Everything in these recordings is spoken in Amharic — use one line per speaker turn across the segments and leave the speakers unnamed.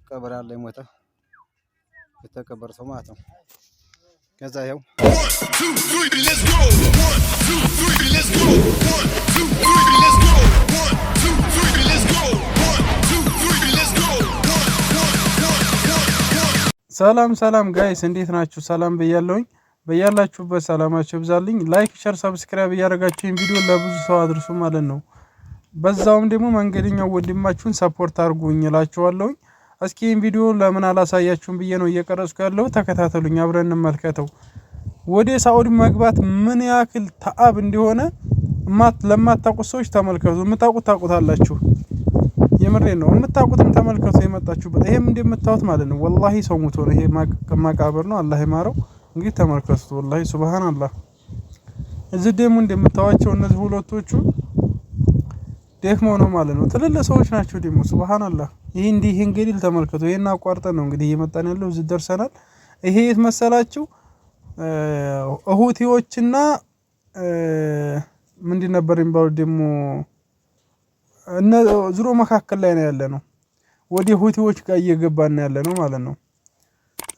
ቀብር አለ፣ የሞተ የተቀበረ ሰው ማለት ነው። ከዛ ይኸው።
One, two, three, let's go. One, two, three, let's go. One, two, three, let's go. One, two, three, let's go. One, two, three, let's go. One, one, one, one, one.
ሰላም ሰላም guys፣ እንዴት ናችሁ? ሰላም ብያለሁኝ። በያላችሁበት ሰላማችሁ ይብዛልኝ። Like፣ share፣ subscribe እያደረጋችሁ ይህን ቪዲዮ ለብዙ ሰው አድርሱ ማለት ነው። በዛውም ደግሞ መንገደኛው ወንድማችሁን support አድርጉኝ እላችኋለሁኝ። እስኪ ይህን ቪዲዮ ለምን አላሳያችሁም ብዬ ነው እየቀረጽኩ ያለው። ተከታተሉኝ፣ አብረን እንመልከተው። ወደ ሳኡዲ መግባት ምን ያክል ተአብ እንደሆነ ለማታውቁት ሰዎች ተመልከቱ። የምታውቁት ታውቁታላችሁ። የምሬ ነው። የምታውቁትም ተመልከቱ የመጣችሁበት። ይሄም እንደምታዩት ማለት ነው። ወላሂ ሰው ሙቶ ነው። ይሄ መቃብር ነው። አላህ ይማረው። እንግዲህ ተመልከቱት። ወላሂ ሱብሃንአላህ። እዚህ ደግሞ እንደምታዩዋቸው እነዚህ ሁለቶቹ ደክመው ነው ማለት ነው። ትልልቅ ሰዎች ናቸው ደግሞ፣ ሱብሃንአላህ። ይሄ እንዲህ ይሄን ገደል ተመልከቱ። ይሄን አቋርጠን ነው እንግዲህ እየመጣን ያለው፣ እዚህ ደርሰናል። ይሄ የት መሰላችሁ? ሁቲዎችና ምንድን ነበር የሚባሉት ደግሞ እነ ዝሮ መካከል ላይ ነው ያለ ነው። ወደ ሁቲዎች ጋር እየገባን ያለ ነው ማለት ነው።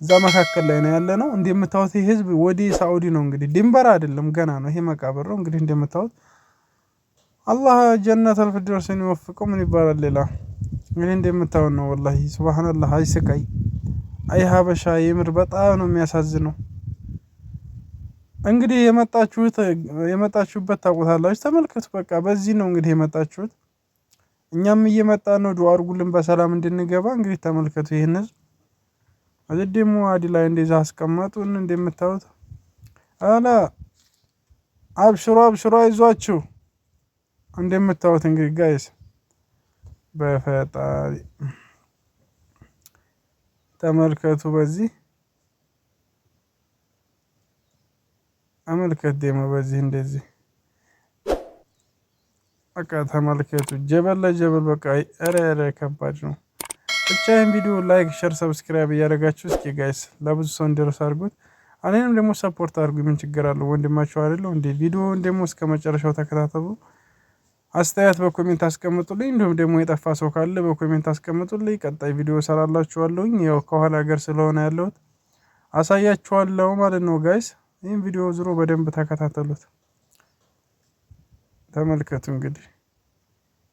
እዛ መካከል ላይ ነው ያለ ነው። እንደምታዩት ይህ ህዝብ ወደ ሳኡዲ ነው እንግዲህ፣ ድንበር አይደለም፣ ገና ነው። ይሄ መቃብር ነው እንግዲህ እንደምታዩት። አላህ ጀነተል ፊርደውስን ይወፍቀው። ምን ይባላል ሌላ? እንግዲህ እንደምታዩት ነው። ወላሂ ሱብሃንአላህ። አይ ስቃይ፣ አይ ሀበሻ፣ የምር በጣም ነው የሚያሳዝነው። እንግዲህ የመጣችሁት የመጣችሁበት ታውቁታላችሁ። ተመልከቱ። በቃ በዚህ ነው እንግዲህ የመጣችሁት። እኛም እየመጣን ነው። ዱአ አድርጉልን በሰላም እንድንገባ። እንግዲህ ተመልከቱ ይህን ህዝብ። እዚህ ደግሞ ዋዲ ላይ እንደዛ አስቀመጡን። እንደምታዩት አላ አብሽሮ አብሽሮ፣ አይዟችሁ። እንደምታዩት እንግዲህ guys፣ በፈጣሪ ተመልከቱ። በዚህ አመልከት ደግሞ በዚህ እንደዚህ በቃ ተመልከቱ። ጀበል ለጀበል በቃ ኧረ ኧረ ከባድ ነው። ብቻ ይህን ቪዲዮ like፣ share፣ subscribe እያደረጋችሁ እስኪ guys ለብዙ ሰው እንዲደርስ አድርጉት። እኔንም ደግሞ support አድርጉ። ምን ችግር አለው? ወንድማችሁ አይደለሁ እንዴ? ቪዲዮውን ደግሞ እስከ መጨረሻው ተከታተሉ። አስተያየት በ comment አስቀምጡልኝ። እንዲሁም ደግሞ የጠፋ ሰው ካለ በ comment አስቀምጡልኝ። ቀጣይ ቪዲዮ እሰራላችኋለሁኝ። ያው ከኋላ ሀገር ስለሆነ ያለሁት አሳያችኋለሁ ማለት ነው guys። ይህን ቪዲዮ ዝሮ በደንብ ተከታተሉት፣ ተመልከቱ። እንግዲህ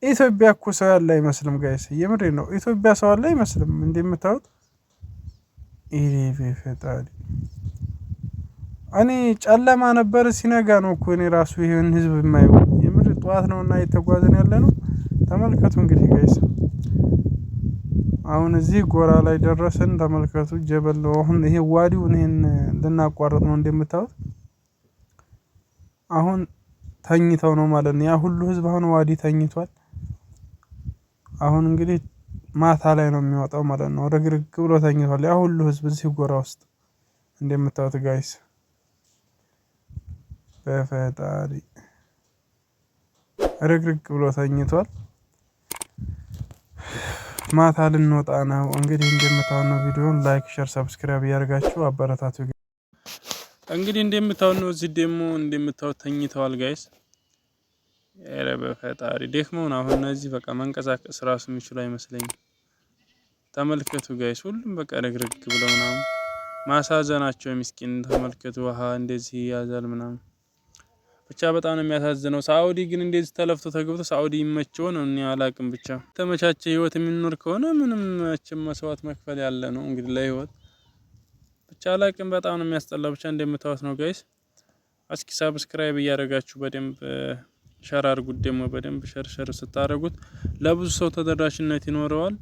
ኢትዮጵያ እኮ ሰው ያለ አይመስልም guys፣ የምሬ ነው። ኢትዮጵያ ሰው ያለ አይመስልም እንደምታዩት። ይሄ ፈጣሪ፣ እኔ ጨለማ ነበር፣ ሲነጋ ነው እኮ እኔ ራሱ ይሄን ህዝብ የማየው። የምር ጠዋት ነው እና እየተጓዝን ያለ ነው። ተመልከቱ እንግዲህ guys፣ አሁን እዚህ ጎራ ላይ ደረስን። ተመልከቱ ጀበል ነው። አሁን ይሄ ዋዲውን ይሄን ልናቋርጥ ነው እንደምታዩት። አሁን ተኝተው ነው ማለት ነው። ያ ሁሉ ህዝብ አሁን ዋዲ ተኝቷል። አሁን እንግዲህ ማታ ላይ ነው የሚወጣው ማለት ነው። ርግርግ ብሎ ተኝቷል ያ ሁሉ ህዝብ እዚህ ጎራ ውስጥ እንደምታዩት guys። በፈጣሪ ርግርግ ብሎ ተኝቷል። ማታ ልንወጣ ነው እንግዲህ እንደምታዩት ነው። ቪዲዮን like፣ share፣ subscribe እያደረጋችሁ አበረታቱ። እንግዲህ እንደምታዩት ነው። እዚህ ደግሞ እንደምታዩት ተኝተዋል guys። ኧረ በፈጣሪ ደክመው ነው አሁን እነዚህ፣ በቃ መንቀሳቀስ ራሱ የሚችሉ አይመስለኝም። ተመልከቱ guys፣ ሁሉም በቃ ረግረግ ብለው ምናምን ማሳዘናቸው ምስኪን። ተመልከቱ፣ ውሃ እንደዚህ ይያዛል ምናምን፣ ብቻ በጣም ነው የሚያሳዝነው። ሳኡዲ ግን እንደዚህ ተለፍቶ ተገብቶ ሳኡዲ ይመቸው ነው እኔ አላቅም። ብቻ ተመቻቸ ህይወት የሚኖር ከሆነ ምንም መቼም መስዋዕት መክፈል ያለ ነው እንግዲህ ለህይወት። ብቻ አላቅም፣ በጣም ነው የሚያስጠላው። ብቻ እንደምታዩት ነው guys። እስኪ subscribe እያደረጋችሁ በደንብ share አድርጉት። ደግሞ በደንብ share share ስታደርጉት ለብዙ ሰው ተደራሽነት ይኖረዋል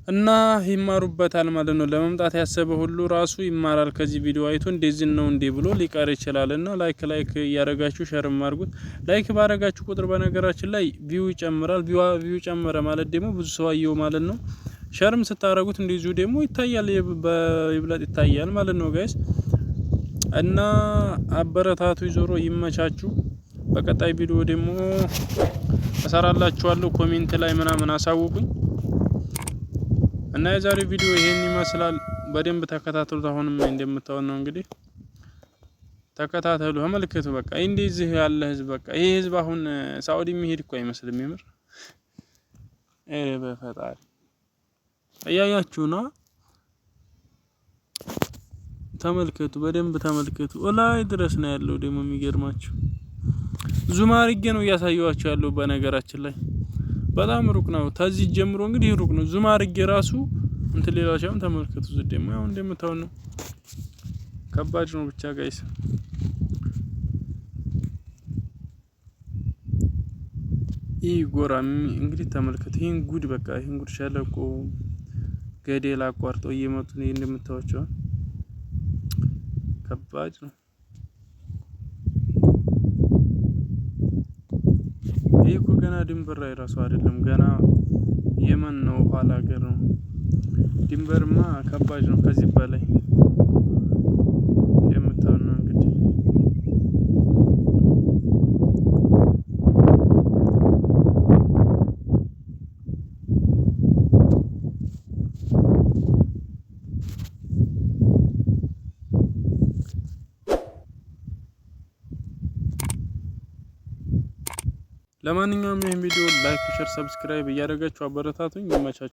እና ይማሩበታል ማለት ነው። ለመምጣት ያሰበ ሁሉ ራሱ ይማራል ከዚህ ቪዲዮ አይቶ፣ እንደዚህ ነው እንዴ ብሎ ሊቀር ይችላል። እና like like እያረጋችሁ share ም አድርጉት። Like ባረጋችሁ ቁጥር በነገራችን ላይ view ይጨምራል። View ጨመረ ማለት ደግሞ ብዙ ሰው አየው ማለት ነው። Share ም ስታረጉት እንደዚሁ ደግሞ ይታያል፣ በይብለጥ ይታያል ማለት ነው guys። እና አበረታቱ፣ ዞሮ ይመቻችሁ። በቀጣይ ቪዲዮ ደግሞ እሰራላችኋለሁ። Comment ላይ ምናምን አሳውቁኝ። እና የዛሬው ቪዲዮ ይሄን ይመስላል። በደንብ ተከታተሉት። አሁንም እንደምታዩት ነው እንግዲህ፣ ተከታተሉ፣ ተመልከቱ። በቃ እንደዚህ ያለ ህዝብ፣ በቃ ይሄ ህዝብ አሁን ሳኡዲ የሚሄድ እኮ አይመስልም የምር። ኧረ በፈጣሪ። እያያችሁ ነው። ተመልከቱ፣ በደንብ ተመልከቱ። እላይ ድረስ ነው ያለው። ደግሞ የሚገርማችሁ zoom አድርጌ ነው እያሳየኋችሁ ያለው። በነገራችን ላይ በጣም ሩቅ ነው። ከዚህ ጀምሮ እንግዲህ ሩቅ ነው። zoom አድርጌ ራሱ እንትን ሌላ ሲሆን ተመልከቱ። ደግሞ ያው እንደምታዩት ነው። ከባድ ነው ብቻ guys። ይህ ጎራ እንግዲህ ተመልከቱ። ይህን ጉድ በቃ ይህን ጉድ ሸለቆ ገደል አቋርጠው እየመጡ ነው እንደምታዩቸው። ከባድ ነው። ይህ እኮ ገና ድንበር ላይ ራሱ አይደለም፣ ገና የመን ነው፣ ኋላ ሀገር ነው። ድንበርማ ከባድ ነው ከዚህ በላይ እንደምታዩት ነው እንግዲህ። ለማንኛውም ይህን ቪዲዮ like፣ share፣ subscribe እያደረጋችሁ አበረታቱኝ። ይመቻችሁ።